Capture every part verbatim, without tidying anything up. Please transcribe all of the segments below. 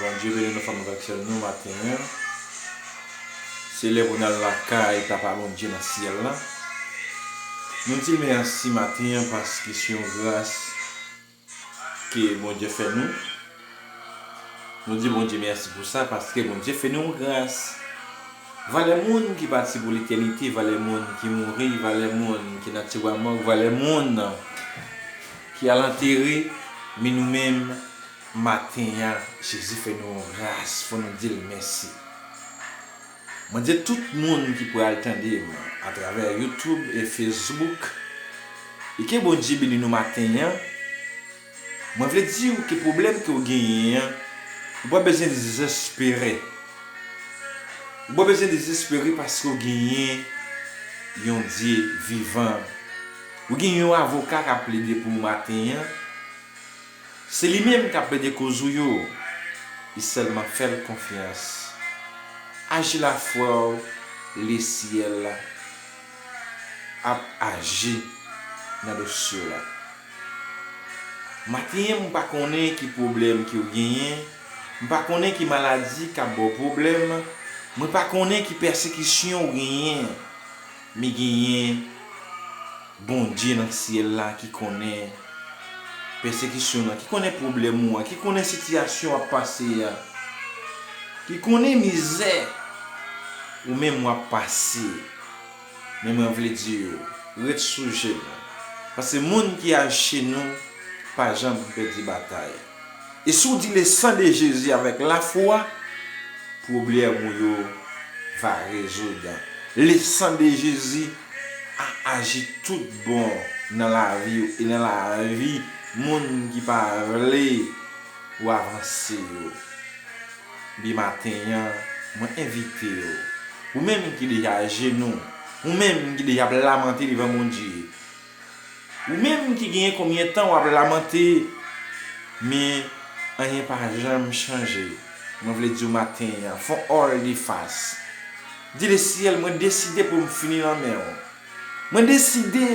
Bondye beni nou fanm avèk sè nou maten an. Se lè pou n al lakay Papa Bondye nan syèl la. Nou di l mèsi maten an paske se yon gras ke Bondye fè nou. Nou di Bondye mèsi pou sa paske Bondye fè nou yon gras. Valè moun ki pati pou letènite, valè moun ki mouri, valè moun ki nan tiwa mòg, valè moun ki al antere, men nou menm, maten an, Jezi fè nou yon gras, fò nou di l mèsi. Mwen di tout moun ki pral tande m atravè YouTube e Facebook, e ke Bondye beni nou maten an, mwen vle di w ke pwoblèm ke w genyen an, ou pa bezwen dezespere. Ou pa bezwen dezespere paske w genyen yon Dye vivan. Ou gen yon avoka k ap plede pou ou maten an. Se li menm k ap plede koz ou yo. Li sèlman fè l konfyans. Aji lafwa w, lesyèl ap aji nan dosye w la. Maten an, m pa konnen ki pwoblèm ke w genyen, m pa konnen ki maladi k ap ba w pwoblèm, mwen pa konnen ki pèsekisyon w genyen, men genyen Bondye nan syèl la ki konnen pèsekisyon w nan, ki konnen pwoblèm ou an, ki konnen sitiyasyon w ap pase a, ki konnen mizè ou menm w ap pase. Men mwen vle di w, ret sou je nou. Paske moun ki ajenou pa janm pèdi batay. E si w di le sang de Jésus avèk lafwa, pwoblèm ou yo va rezoud. Le sang de Jésus a aji tout bon nan lavi w e nan lavi moun ki pa vle w avanse yo. Bi maten an, mwen envite w. Ou menm ki deja ajenou, ou menm ki deja ap lamante devan Bondye, ou menm ki genyen konbyen tan w ap lamante, men anyen pa janm chanje. Mwen vle di w maten an, fè yon all de fas. Di Lesyèl, mwen deside pou m fini nan men w. Mwen deside.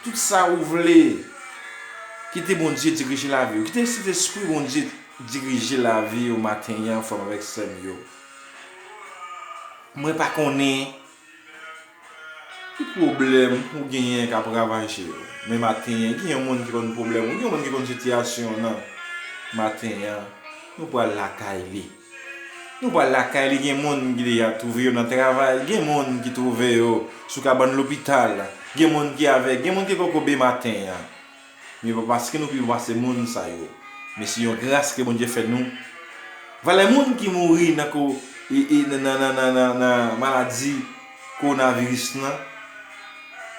Tout sa ou vle, kite Bondye dirije lavi w. Kite Sentespri Bondye dirije lavi w maten an, frè m avèk sè m yo. Mwen pa konnen ki pwoblèm ou genyen k ap ravaje w. Men maten an, gen yon moun ki konn pwoblèm ou, gen yon moun ki konn sitiyasyon w nan. Maten an, nou pral lakay li. Nou pral lakay li, gen moun ki deja twouve yo nan travay, gen moun ki twouve yo sou kabann lopital, gen moun ki avèg, gen moun ki kokobe maten an. Men pa paske nou pi bon pase moun sa yo. Men se yon gras ke Bondye fè nou. Valè moun ki mouri nan ko, e, e, nan, nan, nan, nan, nan, nan maladi kowonaviris lan.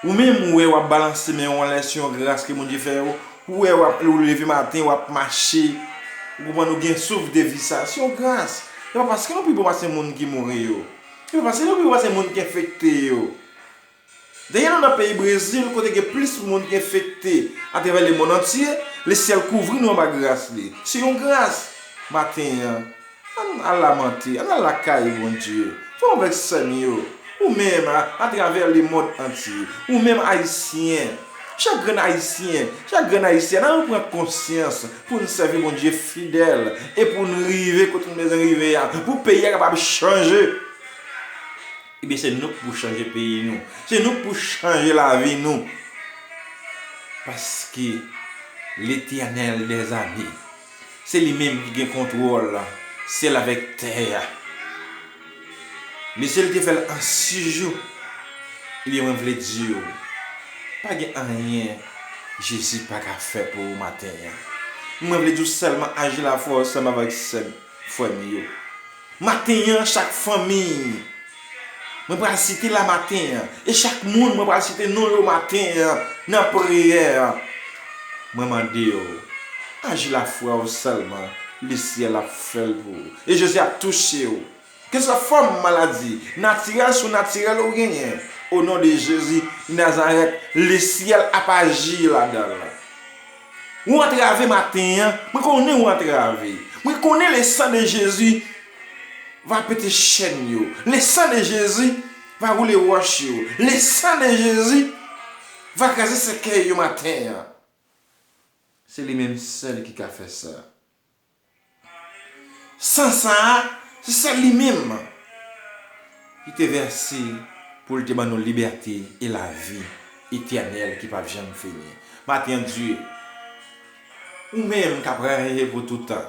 Ou menm, ou wè w ap balanse men w anlè, se yon gras ke Bondye fè w. Ou wè w ap, ou leve maten, w ap mache. Ou konprann, ou gen souf de vi sa. Se yon gras. E pa paske nou pi bon pase moun ki mouri yo. E pa paske nou pi bon pase moun ki enfekte yo. Dèyè nou nan peyi Brezil, kote gen plis moun ki enfekte atravè lemonn antye, Lesyèl kouvri nou anba gras li. Se yon gras. Maten an, ann al lamante, ann al lakay Bondye. Frè m avèk sè m yo, ou menm, a, atravè lemonn antye, ou menm Ayisyen, chak grenn Ayisyen, chak grenn Ayisyèn, ann pran konsyans pou n sèvi Bondye fidèl e pou n rive kote n bezwen rive a, pou peyi a kapab chanje. Ebyen, se nou k pou chanje peyi nou. Se nou k pou chanje lavi nou. Paske Letènèl dèzame, se li menm ki gen kontwòl syèl avèk tè a. Men si l te fè l an sis jou, ebyen, mwen vle di w, pa gen anyen Jezi pa ka fè pou ou maten an. Mwen vle di w sèlman aji lafwa w sèlman avèk sè, frè m yo. Maten an, chak fanmi, mwen pral site la maten an, e chak moun mwen pral site non yo maten an nan priyè an. Mwen mande w, aji lafwa w sèlman, Lesyèl ap fè l pou ou. E Jezi ap touche w. Keswa fòm maladi, natirèl, sinatirèl ou genyen, o non de Jezi Nazarèt, Lesyèl ap aji ladan l. Ou antrave maten an, mwen konnen ou antrave. Mwen konnen le sang de Jésus va pete chèn yo. Le sang de Jésus va woule wòch yo. Le sang de Jésus va kraze sèkèy yo maten an. Se li menm sèl ki ka fè sa. San sa a, se sèl li menm ki te vèse pou l te ban nou libète e lavi etènèl ki p ap janm fini. Maten an, Dye, ou menm k ap reye pou toutan.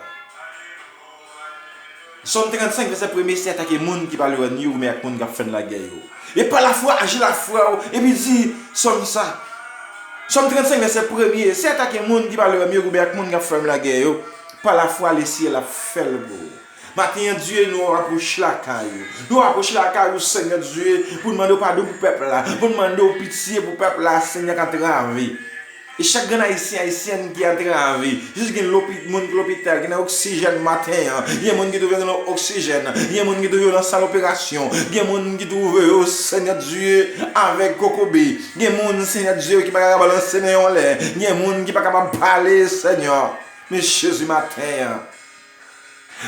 Sòm trannsenk, vèsè premye, se atake moun ki pa lwen yo, men ak moun k ap fè n lagè yo. E pa lafwa, aji lafwa w, epi di Sòm sa. Sòm trannsenk, vèsè premye, se atake moun ki pa lwen yo, men ak moun k ap fè m lagè yo. Pa lafwa, Lesyèl ap fè l pou ou. Maten an, Dye, nou apwoche lakay ou. Nou apwoche lakay ou, Senyè Dye, pou n mande w padon pou pèp la, pou n mande w pitye pou pèp la, Senyè, k antrave. E chak grenn Ayisyen, Ayisyèn ki antrave, jis gen lopi-, moun ki lopital, ki nan oksijèn maten an, gen moun ki twouve yo nan oksijèn, gen moun ki twouve yo nan sal operasyon, gen moun ki twouve yo, Senyè Dye, avèk kokobe, gen moun, Senyè Dye, ki pa ka balanse men yo anlè, gen moun ki pa kapab pale, Senyè. Men Jezi, maten an,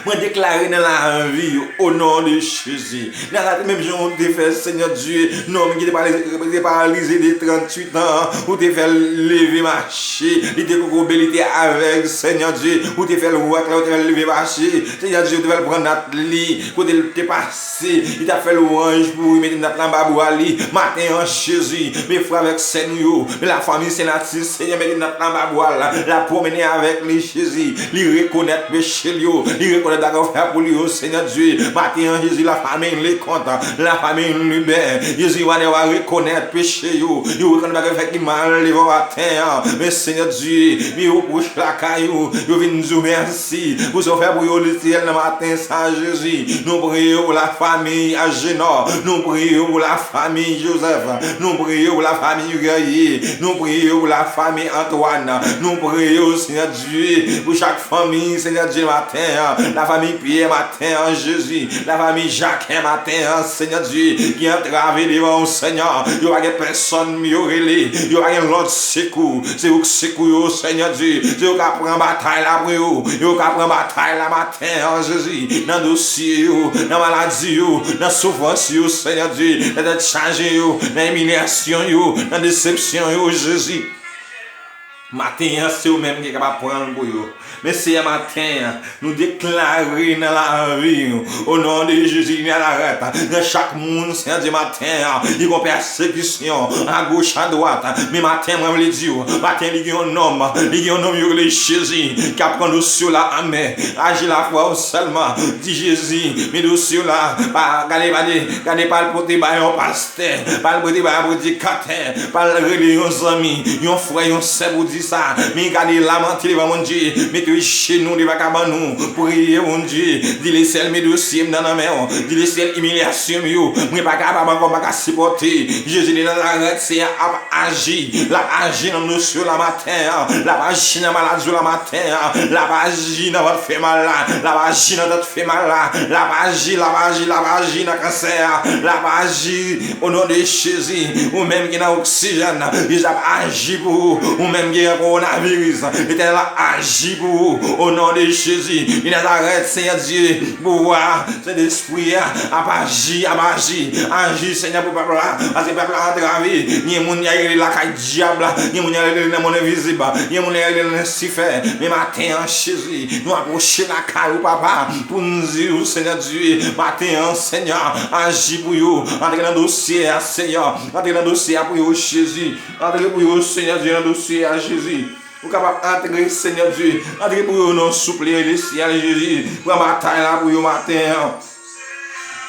mwen deklare nan lavi yo, o non de Jezi. Nazarèt, menm jan ou te fè, Senyè Dye, nonm ki te paralize, te paralize de tranntuit an, ou te fè l leve mache, li te kokobe, li te avèg, Senyè Dye, ou te fè l wè klè, ou te fè l leve mache, Senyè Dye, ou te fè l pran nat li, kote l te pase, li t ap fè lwanj pou ou, mete nat la anba bra li, maten an, Jezi, men frè avèk sè nou yo, men lafanmi Senatus, Senyè, mete nat la anba bra l, l ap pwomennen avèk li, Jezi, li rekonèt peche l yo, li rekonèt bagay ou fè pou li yo, Senyè Dye. Maten an, Jezi, lafanmi Leconte, lafanmi Lubin, Jezi, wadè wa rekonèt peche yo, yo rekonèt bagay ou fè ki mal devan w maten an. Men Senyè Dye, men yo pwoche lakay ou, yo vin di w mèsi pou sa w fè pou yo, Lesyèl, nan maten sa, Jezi. Nou priye pou lafanmi Agenor, nou priye pou lafanmi Joseph, nou priye pou lafanmi Guerrier, nou priye pou lafanmi Antoine, nou priye, Senyè Dye, pou chak fanmi, Senyè Dye, maten an, lafanmi Pierre, maten an, Jezi, lafanmi Jacquin, maten an, Senyè Dye, ki antrave devan w, Senyè, yo pa gen pèsonn yo rele, yo pa gen lòt sekou, se ou k sekou yo, Senyè Dye, se ou k ap pran batay la pou yo, yo k ap pran batay la, maten an, Jezi, nan dosye yo, nan maladi yo, nan soufrans yo, Senyè Dye, nan tèt chaje yo, nan imilyasyon yo, nan desepsyon yo, Jezi. Maten an, se ou menm ki kapab pran l pou yo. Men Seyè, maten an, nou deklare nan lavi yo, o non de Jezi de Nazarèt, gen chak moun, Seyè Dye, maten an, li gon pèsekisyon, agoch, adwat. Men maten, mwen vle di w, maten, li gen yon nonm, li gen yon nonm yo rele Jezi, k ap pran dosye w la an men. Aji lafwa w sèlman, di Jezi, men dosye w la, pa, gade, pa de, gade pa l pote bay yon pastè, pa l pote bay yon predikatè, pa l rele yon zanmi, yon frè, yon sè pou di sa. Men gade, lamante devan Bondye, mete jenou devan kabann ou, priye Bondye, di Lesyèl, men dosye m nan, nan men w, di Lesyèl, imilyasyon m yo, mwen pa kapab ankò, m pa ka sipòte. Jezi de Nazarèt, Seyè, ap aji, l ap aji nan dosye w la maten an, l ap aji nan maladi w la maten an, l ap aji nan vant fè mal la, l ap aji nan tèt fè mal la, l ap aji, l ap aji, l ap aji nan kansè a, l ap aji, o non de Jezi, ou menm ki nan oksijèn, Jezi ap aji pou ou, ou menm ki gen kowonaviris, Letènèl ap aji pou ou, o non de Jezi, de Nazarèt, Seyè Dye, pouvwa Sentespri a ap aji, ap aji, aji, Senyè, pou pèp la, paske pèp la antrave, gen moun y a rele lakay dyab la, gen moun y a rele nan mond envizib, gen moun y a rele nan sifè, men maten an, Jezi, nou apwoche lakay ou, papa, pou n di w, Senyè Dye, maten an, Senyè, aji pou yo, antre nan dosye a, Senyè, antre nan dosye a pou yo, Jezi, antre pou yo, Senyè Dye, nan dosye a, Jezi. Ou kapab antre, Senyè Dye, antre pou yo, non, souple, Lesyèl, Jezi, pran batay la pou yo maten an.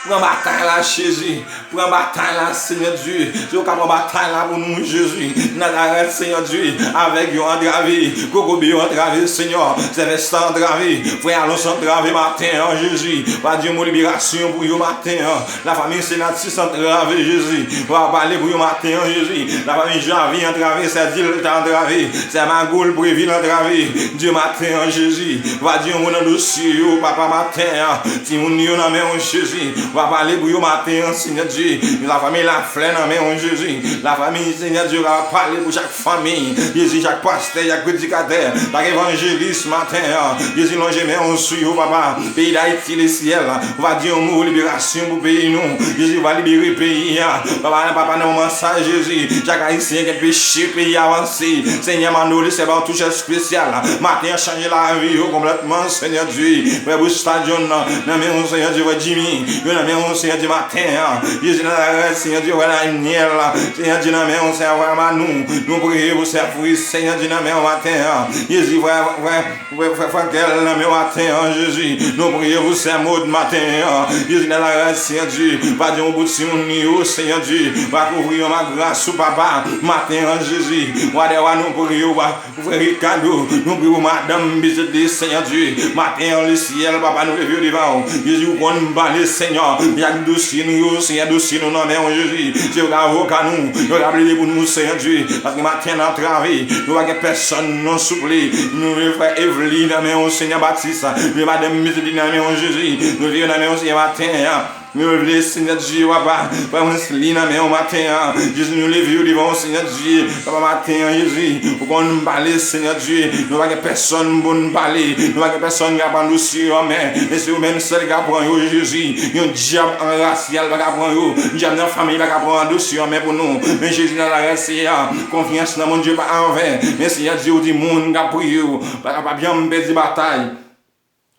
Pran batay la, Jezi. Pran batay la, Senyè Dye. Se ou ka pran batay la pou nou, Jezi. Nazarèt, Senyè Dye. Avèg yo antrave. Kokobe yo antrave, Senyè. Sè Vèsan antrave. Frè Alons antrave maten an, Jezi. Pa di yon mo liberasyon pou yo maten an. Lafanmi Senatus antrave, Jezi. Pa pale pou yo maten an, Jezi. Lafanmi Javi antrave. Sè Dilta antrave. Sè Magoul Previl antrave. Dye, maten an, Jezi. Pa di yon mo nan dosye yo, papa, maten an. Timoun yo nan men w, Jezi. Va pale pou yo maten an, Senyè Dye. Lafanmi Laflè nan men w, Jezi. Lafanmi, Senyè Dye, va pale pou chak fanmi. Jezi, chak pastè, chak predikatè, chak evanjelis maten an. Jezi, lonje men w sou yo, papa. Peyi Dayiti, Lesyèl, ou va di yon mo liberasyon pou peyi nou. Jezi, ou va libere peyi a. Papa, papa, nan moman sa, Jezi, chak Ayisyen gen peche peyi a avanse. Senyè, mande w, Lesyèl, ba yo touche espesyal. Maten an, chanje lavi yo konplètman, Senyè Dye. Frè Busta John nan, nan men w, Senyè Dye, frè Jimmy, yo nan men w, Senyè Dye, maten an. Jezi Nazarèt, Senyè Dye, frè Daniel, Senyè Dye, nan men w, Senyè, frè Manou. Nou priye pou sè Fris, Senyè Dye, nan men w maten an. Jezi, frè, frè, frè, frè Frankel, nan men w maten an, Jezi. Nou priye pou sè Maud maten an. Jezi Nazarèt, Senyè Dye, va di yon bout timoun yo, Senyè Dye. Va kouvri yo ma gras ou, papa. Maten an, Jezi. Wa dè wa, nou priye w, pa Frè Ricardo, nou priye pou madanm pitit li, Senyè Dye. Maten an, Lesyèl, papa, nou leve yo devan w. Jezi, ou konn pale, Senyè. Chak dosye nou yo, Senyè, dosye nou nan men w, Jezi. Se ou k avoka nou, yo k ap plede pou nou, Senyè Dye. Paske maten an antrave, nou pa gen pèsòn, non, souple. Nou leve frè Evely nan men w, Senyè, Batis. Nou leve madanm pitit li nan men w, Jezi. Nou leve yo nan men w, Senyè, maten an. Nou leve, Senyè Dye, papa, frè Wesley nan men w maten an. Jezi, nou leve yo devan w, Senyè Dye. Papa, maten an, Jezi, ou konn pale, Senyè Dye. Nou pa gen pèsòn pou n pale. Nou pa gen pèsòn k ap pran dosye yo an men. Men se ou menm sèl k ap pran yo, Jezi. Yon dyab an rasyal pa ka pran yo. Dyab nan fanmi pa ka pran dosye yo an men pou nou. Men Jezi Nazarèt, Senyè, konfyans nan Bondye pa anven. Men Senyè Dye, ou di moun k ap priye w pa ka pa janm pèdi batay.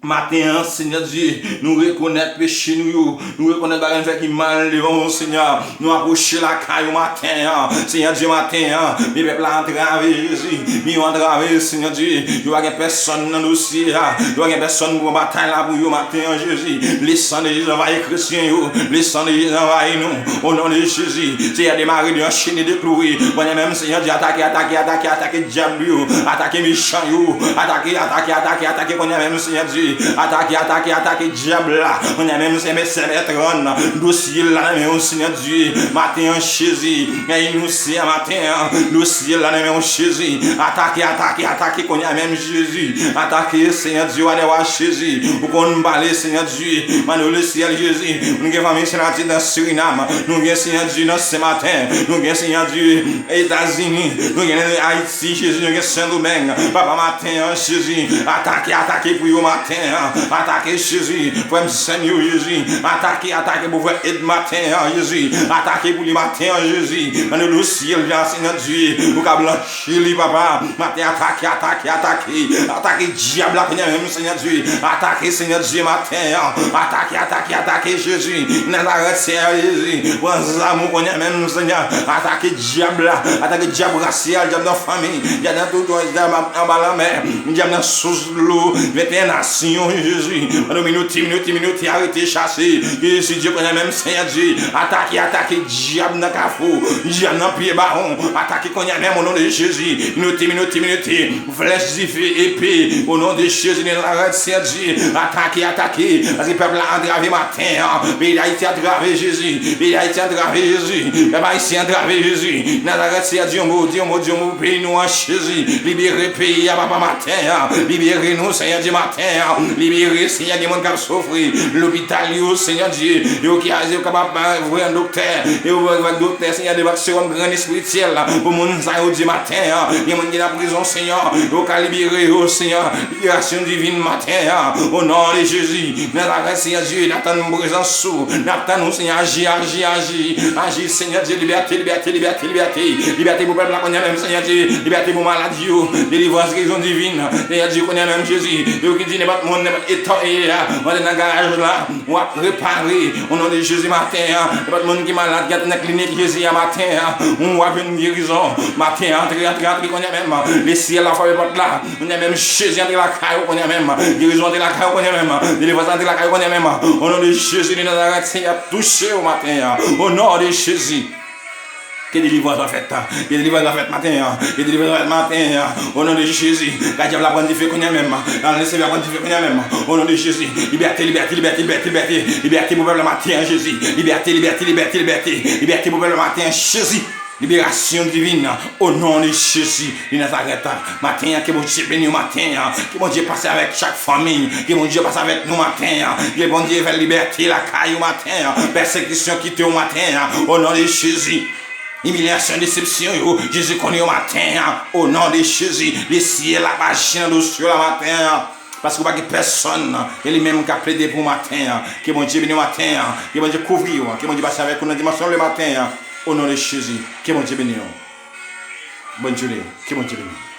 Maten an, Senyè Dye, nou rekonèt peche nou yo. Nou rekonèt bagay nou fè ki mal devan w, Senyè. Nou apwoche lakay ou maten an. Senyè Dye, maten an, men pèp la antrave, Jezi. Men yo antrave, Senyè Dye. Yo pa gen pèsòn nan dosye a. Yo pa gen pèsòn pou pran batay la pou yo maten an, Jezi. Le san de Jezi anvayi kretyen yo. Le san de Jezi anvayi nou. O non de Jezi. Senyè, demare, de anchene, de kloure. Kounye a menm, Senyè Dye, atake, atake, atake, atake dyab yo. Atake mechan yo. Atake, atake, atake, atake kounye a menm, Senyè Dye. Atake, atake, atake dyab la. Kounye a menm, Senyè, Senyè, pran dosye la nan men w, Senyè Dye. Maten an, Jezi. Gen inosan maten an. Dosye la nan men w, Jezi. Atake, atake, atake kounye a menm, Jezi. Atake, Senyè Dye, wa dè wa, Jezi. Ou konn pale, Senyè Dye. Mande w, Lesyèl, Jezi. Nou gen fanmi Senatè nan Sirinam. Nou gen, Senyè Dye, nan Senmaten. Nou gen, Senyè Dye, Etazini. Nou gen Ayiti, Jezi. Nou gen Sendomeng. Papa, maten an, Jezi. Atake, atake pou yo maten an. Atake, Jezi. Frè m, sè m yo, Jezi. Atake, atake pou frè Ed maten an, Jezi. Atake pou li maten an, Jezi. Nan dosye l la, Senyè Dye. Ou ka blanchi li, papa. Maten, atake, atake, atake. Atake dyab la kounye a menm, Senyè Dye. Atake, Senyè Dye, maten an. Atake, atake, atake, Jezi. Nazarèt, Senyè Jezi. Pran zam ou kounye a menm, Senyè. Atake dyab la. Atake dyab rasyal, dyab nan fanmi. Dyab nan tout, dyab anba lanmè. Dyab nan sous dlo. Venteyen nasyon, Jezi. Pandan minoti, minoti, minoti, arete, chase. Jezi, Dye kounye a menm, Senyè Dye. Atake, atake dyab nan kafou. Dyab nan pye bawon. Atake kounye a menm, o non de Jezi. Minoti, minoti, minoti. Flèch, dife, epe, o non de Jezi de Nazarèt, Senyè Dye, atake, atake, paske pèp la antrave maten an, peyi Dayiti antrave, Jezi, peyi Dayiti antrave, Jezi, pèp ayisyen antrave, Jezi, Nazarèt, Senyè Dye, yon mo, di yon mo, di yon mo, peyi nou an, Jezi, libere peyi a, papa, maten an, libere nou, Senyè Dye, maten an, libere, Senyè, gen moun k ap soufri, lopital yo, Senyè Dye, yo ki aze, yo kapab, euh, voye yon doktè, yo voye yon doktè, Senyè, debake sewòm grenn espirityèl, pou moun sa yo, Dye, maten an, gen moun ki nan prizon, Senyè, yo ka libere yo, Senyè, liberasyon divin maten an, o non de Jezi, Nazarèt, Senyè Dye, n ap tann prezans ou, n ap tann ou, Senyè, aji, aji, aji, aji, Senyè Dye, libète, libète, libète, libète, libète pou pèp la, kounye a menm, Senyè Dye, libète pou malad yo, delivrans, gerizon divin, Senyè Dye, kounye a menm, Jezi, yo ki di nenpòt moun, nenpòt eta, e, a, antre nan garaj la, w ap repare, o non de Jezi, maten an, nenpòt moun ki malad, ki antre nan klinik, Jezi, a, maten an, w ap jwenn gerizon, maten an, antre, antre, antre, kounye a menm, lesyèl la frape pòt la, kounye a menm, Jezi, antre lakay ou, kounye a menm, gerizon, antre lakay ou, kounye a menm, delivrans, antre lakay ou, kounye a menm, o non de Jezi de Nazarèt, Senyè, touche yo maten an, o non de Jezi. Ke delivrans la fèt, ke delivrans la fèt maten an, ke delivrans la fèt maten an, o non de Jezi, ka dyab la pran dife kounye a menm, nan lesyèl la pran dife kounye a menm, o non de Jezi, libète, libète, libète, libète, libète, libète pou pèp la maten an, Jezi, libète, libète, libète, libète, libète pou pèp la maten an, Jezi. Liberasyon divin, o non de Jezi de Nazarèt. Maten an, ke Bondye beni w maten an. Ke Bondye pase avèk chak fanmi. Ke Bondye pase avèk nou maten an. Ke Bondye fè libète lakay ou maten an. Pèsekisyon kite w maten an, o non de Jezi. Imilyasyon, desepsyon yo, Jezi konnen yo maten an, o non de Jezi. Lesyèl ap aji nan dosye w la maten an. Paske w pa gen pèsonn, e li menm k ap plede pou w maten an. Ke Bondye beni w maten an. Ke Bondye kouvri w. Ke Bondye pase avèk ou nan dimansyon le maten an. O non de Jezi. Ke Bondye beni w. Bonne journée. Ke Bondye beni w.